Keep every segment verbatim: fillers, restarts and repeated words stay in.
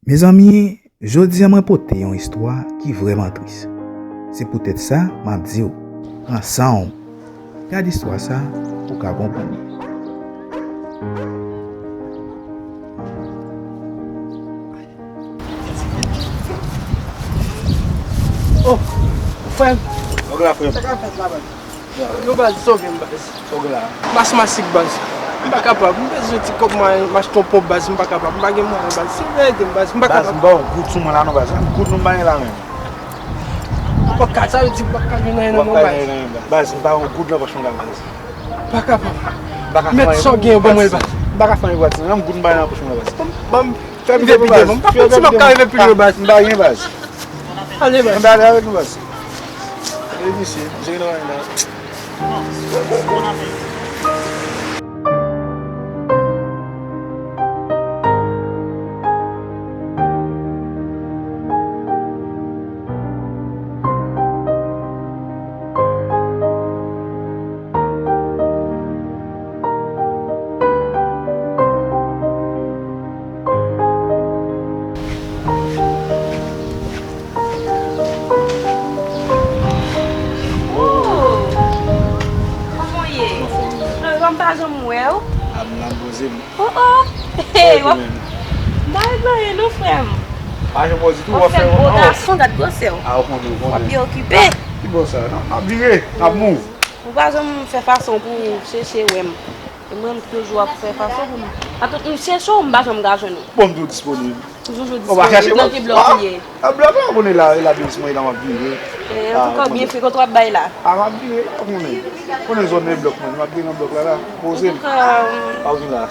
Mezanmi, jodi a mwen pote yon istwa ki vrèman tris. Se poutèt sa m ap di w, pran san w. Gade istwa sa pou w ka konprann li. Oh, frè m. Sa k ap fèt la, baz? Yo, baz, sove m, baz. Baz, m asik, baz. M pa kapab. M bezwen ti kòb mwen, m achte yon ponp, baz. M pa kapab. M pa gen mwayen, baz. Si w vle ede m, baz, m pa kapab. Baz, m ba w goud sou mwen la non, baz. Goud nou m pa gen la menm. M pa ka, sa vle di m pa ka jwenn anyen nan men w, baz. Baz, m pa gen goud nan pòch mwen la, baz. M pa kapab. Mèt sa w gen yo ban mwen, baz. M pa ka fè anyen, baz. Menm goud m pa gen nan pòch mwen la, baz. Ban m Fè m rive pi devan. M pa konn si m ap ka rive pi lwen, baz. M pa gen, baz. Ale, baz. Ann ale avèk nou, baz. Ale, mesye. Jere nan la. Oh! Kòman w ye? Anfòm, wi. Lòt fwa m pa janm wè w. A m la poze m. Oh, oh! Hey, w ap, m pa regle anyen non, frè m. Pa janm wè w ditou, w ap fè yon gason, gad gwosè w. A, ou konnen, ou konnen. W ap byen okipe. Ki bò sa? Non, m ap vire, m ap move. Ou pa janm fè fason pou w chèche wè m. E mwen, m toujou ap fè fason pou m. Atò, m chèche w, m pa janm ka jwenn ou. Bon, m toujou disponib. Ou toujou disponib. Nan ki blòk ou ye? A, blòk la, ou konnen la, e la biznis mwen, e la m ap vire. E, antouka, ou byen frekante w ap bay la. A, m ap vire la, ou konnen. Ou konnen zòn nan e blòk mwen, m ap vire nan blòk la, la. Poze m. Antouka, pa vin la.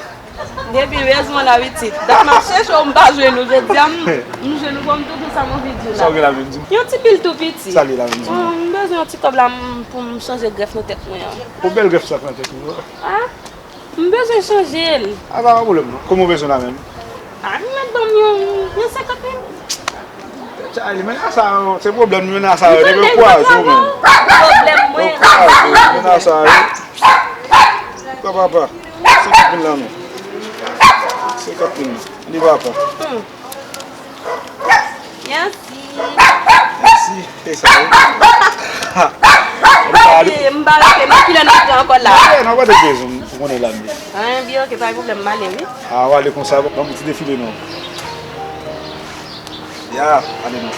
Depi rès mwen la pitit. Dat m ap chèche w, m pa jwenn ou. Jodi a, m, m jwenn ou, bon, m tou di w sa m anvi di w la. Sa w gen la vin di m? Yon ti pil tou piti. Sa l ye la vin di m? Bon, m bezwen yon ti kòb la, m, pou m chanje grèf nan tèt mwen an. Yon bèl grèf sa k nan tèt ou a. A? M bezwen chanje l. A, pa gen pwoblèm non. Konbyen w bezwen la menm? A, m mèt ban m yon, yon senkant mil. Tchale, men sa, se pwoblèm, men sa, yo te kouwaze w menm. Pwoblèm mwen. Yo kouwaze w, men sa, yo. Papa, papa. Senkant mil la non. Senkant mil. Li papa. Hmm. Mèsi. Mèsi. E sa, wi. Ok, m pa rete non, kilè n ap pran ankò la? Kilè n ap pran de bezwen, ou konnen la m ye. An, byen, ok, pa gen pwoblèm, m ale, wi. A, w ale konsa, ban m ti defile non. Ya, ale non.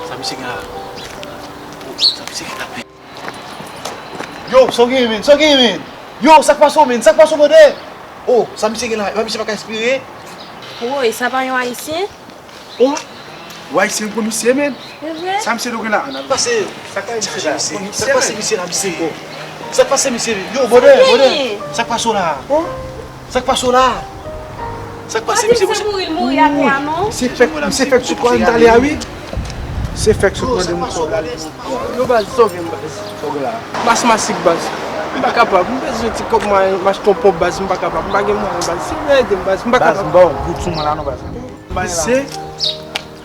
Sa misye gen la? Oh, sa misye gen la? Yo, sa w genyen, men? Sa w genyen, men? Yo, sa k pase w, men? Sa k pase w, brother? Oh, sa misye gen la? Epa misye pa ka espere? Woy, sa pa yon Ayisyen? Oh, w Ayisyen, gwo misye, men. Se vre? Sa misye dwe gen la? Pase. Sa k pase misye la? Sa k pase misye la, misye? Sa k pase misye? Yo, brother, brother. Sa k pase w la? Sa k pase w la? Sa k pase misye? Misye mouri, l mouri atè a non. Se fèk, misye fèk sou kwa m talè a, wi. Se fèk sou kwa m talè a. Yo, baz, sove m, baz. Baz, m asik, baz. M pa kapab. M bezwen ti kòb mwen, m achte yon ponp, baz. M pa kapab. M pa gen mwayen, baz. Si w vle ede m, baz, m pa kapab. Baz, m ba w goud sou mwen la non, baz. Misye,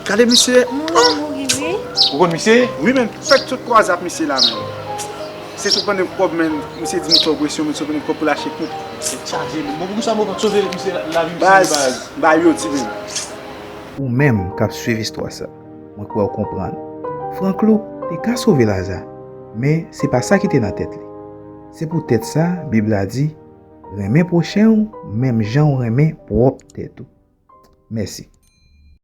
gade misye. Mouri, mouri, wi. Ou konn misye? Wi, men fèk tout kwaze ak misye la, men. Se sou pandan kòb, men. Misye di m fè presyon, men sou pandan kòb pou l achte tout. Tèt chaje, men. Bon, poukisa mwen pa t sove misye la, lavi misye, baz? Baz, m ba yo di, men. Ou menm k ap swiv istwa sa, mwen kwè w konprann. Franklo te ka sove Laza, men se pa sa ki te nan tèt li. Se poutèt sa, Bib la di, renmen pwochen w menm jan w renmen pwòp tèt ou. Mèsi.